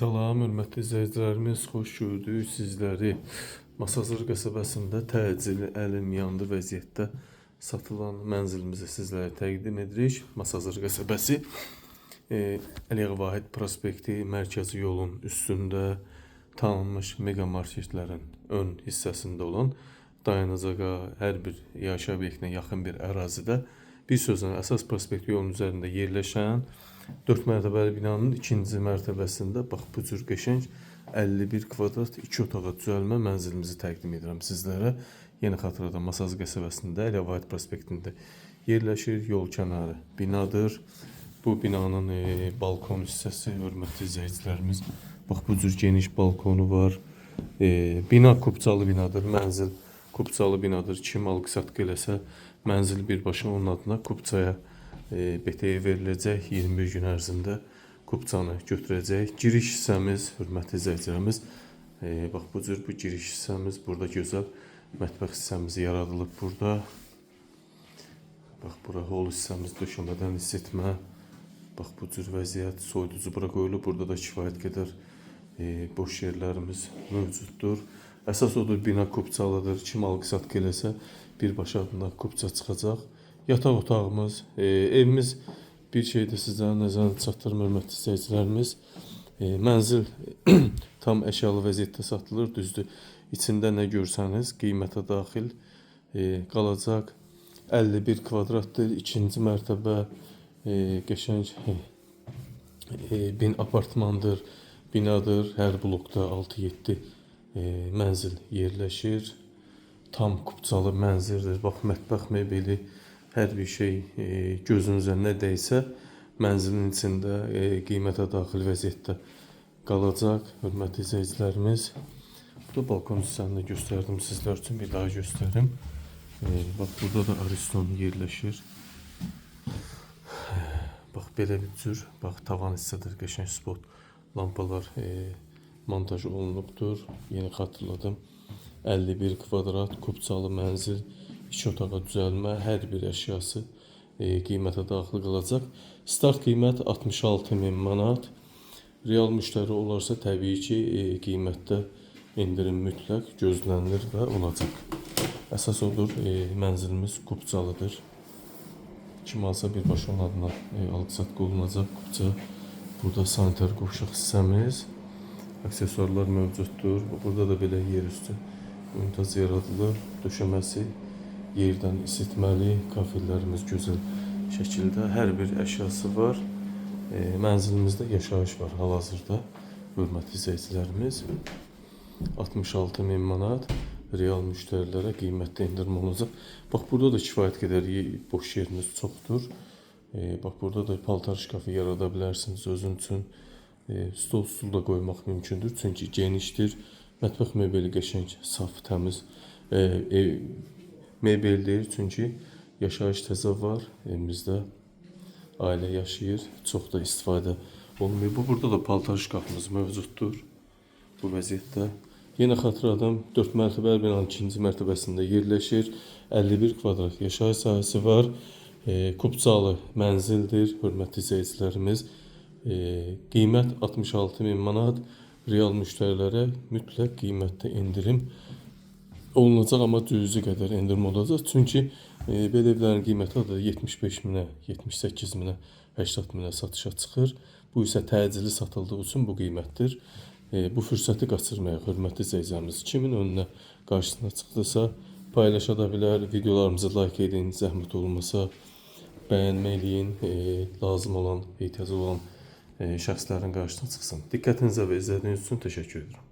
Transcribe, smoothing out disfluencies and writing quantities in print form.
Salam, hörmətli izləyicilərimiz, xoş gördük sizləri. Masazır qəsəbəsində təcili əlim yandı vəziyyətdə satılan mənzilimizi sizlərə təqdim edirik. Masazır qəsəbəsi Əliağa Vahid prospekti mərkəzi yolun üstündə tanınmış mega marketlərin ön hissəsində olan dayanacağa, hər bir yaşayış obyektinə yaxın bir ərazidə, bir sözlə əsas prospekt yolun üzərində yerləşən 4 mərtəbəli binanın ikinci mərtəbəsində bax bu cür qəşəng 51 kvadrat 2 otağa düzəlmə mənzilimizi təqdim edirəm sizlərə. Yenə xatırladım, Masazır qəsəbəsində Əliağa Vahid prospektində yerləşir, yol kənarı binadır. Bu binanın balkon hissəsi, hörmətli izləyicilərimiz, bax bu cür geniş balkonu var. Bina kupçalı binadır, mənzil kupçalı binadır. Kim alqı-satqı eləsə, mənzil birbaşa onun adına kupçaya BTE veriləcək. 21 gün ərzində kupçanı götürəcək. Giriş hissəmiz, hörmətli izləyicilərimiz, bax bu cür bu giriş hissəmiz, burada gözəl mətbəx hissəmiz yaradılıb burada. Bax bura hol hissəmiz, döşəmədən isitmə. Bax bu cür vəziyyət, soyuducu bura qoyulub. Burada da kifayət qədər boş yerlərimiz mövcuddur. Əsas odur, bina kupçalıdır. Kim alqı-satqı eləsə, birbaşa adına kupça çıxacaq. Yataq otağımız, evimiz, bir şey də sizlərin nəzərinə çatdırım, hörmətli izləyicilərimiz. Mənzil tam əşyalı vəziyyətdə satılır. Düzdür, içində nə görsəniz qiymətə daxil qalacaq. 51 kvadratdır, ikinci mərtəbə, qəşəng bin apartmandır, binadır. Hər blokda 6-7 mənzil yerləşir. Tam kupçalı mənzildir. Bax, mətbəx mebeli, hər bir şey gözünüzə nə dəysə, mənzilin içində qiymətə daxil vəziyyətdə qalacaq, hörmətli izləyicilərimiz. Burada balkon hissəni də göstərdim sizlər üçün, bir daha göstərim. Bax, burada da Ariston yerləşir. Bax, belə bir cür, bax, tavan hissədir, qəşəng spot lampalar montaj olunubdur. Yeni xatırladım. 51 kvadrat kupçalı mənzil, 2 otağa düzəlmə, hər bir əşyası qiymətə daxil qalacaq. Start qiymət 66 min manat. Real müştəri olarsa təbii ki, qiymətdə endirim mütləq gözlənilir və olacaq. Əsas odur, mənzilimiz kupçalıdır. Kim alsa birbaşa onun adına alqı-satqı olunacaq kupça. Burada sanitar qovşaq hissəmiz, aksesuarlar mövcuddur. Burada da belə yerüstü unitaz yaradılıb, döşəməsi yerdən isitməli, kafelərimiz gözəl şəkildə, hər bir əşyası var. Mənzilimizdə yaşayış var hal-hazırda, hörmətli izləyicilərimiz. 66 min manat real müştərilərə qiymətdə endirim olacaq. Bax, burada da kifayət qədər boş yeriniz çoxdur. Bax, burada da paltar şkafı yarada bilərsiniz özün üçün. Stol stul da qoymaq mümkündür, çünki genişdir. Mətbəx mebeli qəşəng, saf, təmiz mebeldir, çünki yaşayış təzə var evimizdə. Ailə yaşayır, çox da istifadə olunmuyor. Bu burada da paltar şkafımız mövcuddur. Bu vəziyyətdə. Yenə xatırladım, 4 mərtəbəli binanın ikinci mərtəbəsində yerləşir. 51 kvadrat yaşayış sahəsi var. Kupçalı mənzildir, hörmətli izləyicilərimiz. Qiymət 66 min manat. Real müştərilərə mütləq qiymətdə endirim olunacaq, amma cüzi qədər endirim olacaq. Çünki belə evlərin qiyməti adada 75 minə, 78 minə, 80 minə satışa çıxır. Bu isə təcili satıldığı üçün bu qiymətdir. Bu fürsəti qaçırmayaq, hörmətli izləyicilərimiz. Kimin önünə, qarşısına çıxdısa, paylaşa da bilər. Videolarımızı like edin, zəhmət olmasa bəyənmə eləyin, lazım olan, ehtiyacı olan şəxslərin qarşısına çıxsın. Diqqətinizə və izlədiyiniz üçün təşəkkür edirəm.